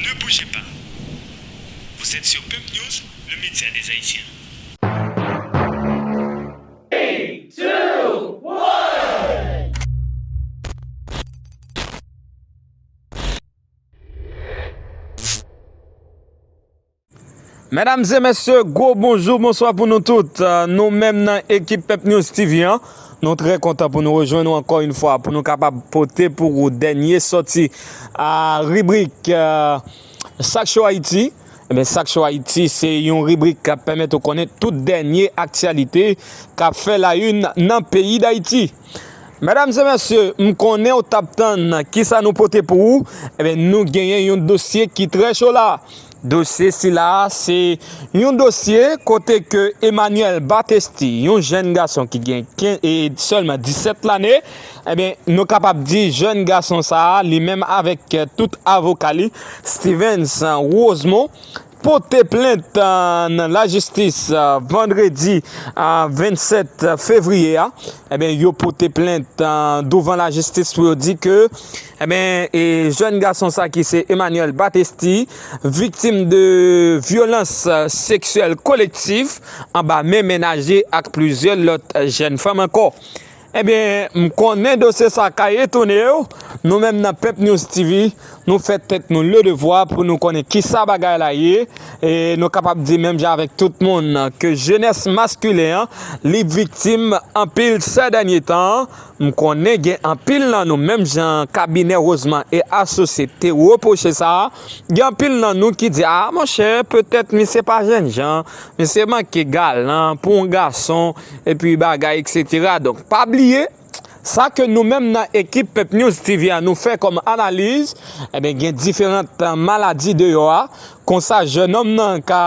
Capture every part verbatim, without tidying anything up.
Ne bougez pas. Vous êtes sur Pep News, le média des Haïtiens. Medam e mesye, gwo bonjou, bonswa pou nou tout. Euh, nou menm nan ekip Pep News T V an, nou trè kontan pou nou rejwenn ou ankò yon fwa pou nou kapab pote pou ou dènye sòti a ribrik euh, Sak Cho Ayiti. Ebyen, Sak Cho Ayiti se yon ribrik k ap pèmèt ou konnen tout dènye aktyalite k ap fè la une nan peyi Dayiti. Medam e mesye, m konnen w t ap tann kisa nou pote pou ou. Ebyen, nou genyen yon dosye ki trè cho la. Dosye sila a se yon dosye kote ke Emmanuel Batesti, yon jèn gason ki gen ken- e sèlman disèt lane, ebyen, nou kapab di jèn gason sa a, li menm avèk tout avoka li, Stevens Rosemond, pote plent euh, nan lajistis euh, vandredi euh, vennsèt fevriye a. Ebyen, yo pote plent euh, douvan lajistis pou yo di ke ebyen, e jèn gason sa ki se Emmanuel Batesti, viktim de vyolans euh, seksyèl kolektif anba men menaje ak plizyè lòt jèn fanm ankò. Ebyen, m konnen dosye sa ka etone w. Nou menm nan Pep News T V, nou fè tèt nou le devwa pou nou konnen kisa bagay la ye. E nou kapab di menm jan avèk tout moun ke jenès maskilen an, li viktim anpil sè dènye tan an. M konnen gen anpil nan nou, menm jan kabinè Rosemond e asosye te repwoche sa, gen anpil nan nou ki di, a monchè, petèt misye pa jènjan, misye manke galan pou yon gason, epi bagay, etsetera. Donk, pa bliye, sa ke nou menm nan ekip Pep News T V a nou fè kòm analiz, ebyen, gen diferan maladi deyò a, konsa jènòm nan ka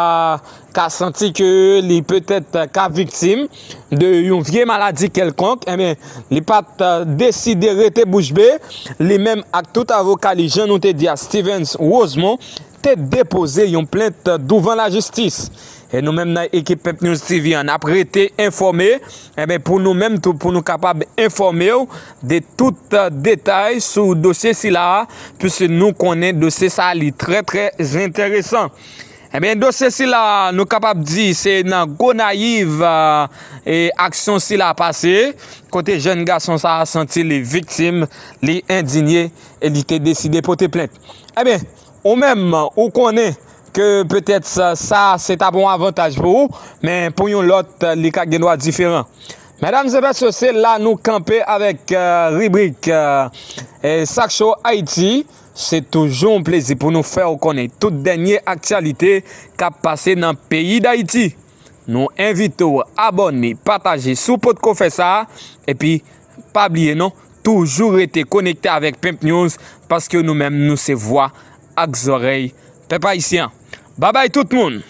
ka santi ke li petèt ka viktim de yon vye maladi kèlkonk, ebyen, li pa t deside rete bouch be, li menm ak tout avoka li, jan nou te di a, Stevens Rosemond, te depoze yon plent douvan lajistis. E nou menm nan ekip Pep News T V an, n ap rete enfòme, ebyen, pou nou menm tou, pou nou kapab enfòme w de tout detay sou dosye sila a, piske nou konnen dosye sa a li trè, trè enteresan. Ebyen, dosye sila, nou kapab di se nan Gonayiv e aksyon sila pase, kote jèn gason sa a santi li viktim, li endinye e li te deside pote plent. Ebyen, ou menm, ou konnen ke petèt sa, sa se ta bon avantaj pou ou, men pou yon lòt, li ka gen dwa diferan. Medam e mesye, se la nou kanpe avèk euh, ribrik euh, Sak Cho Ayiti. Se toujou yon plezi pou nou fè w konnen tout dènye aktyalite k ap pase nan peyi Dayiti. Nou envite w abòne, pataje si w potko fè sa, epi pa bliye non, toujou rete konekte avèk Pep News, paske nou menm nou se vwa ak zòrèy pèp ayisyen an. Babay tout moun!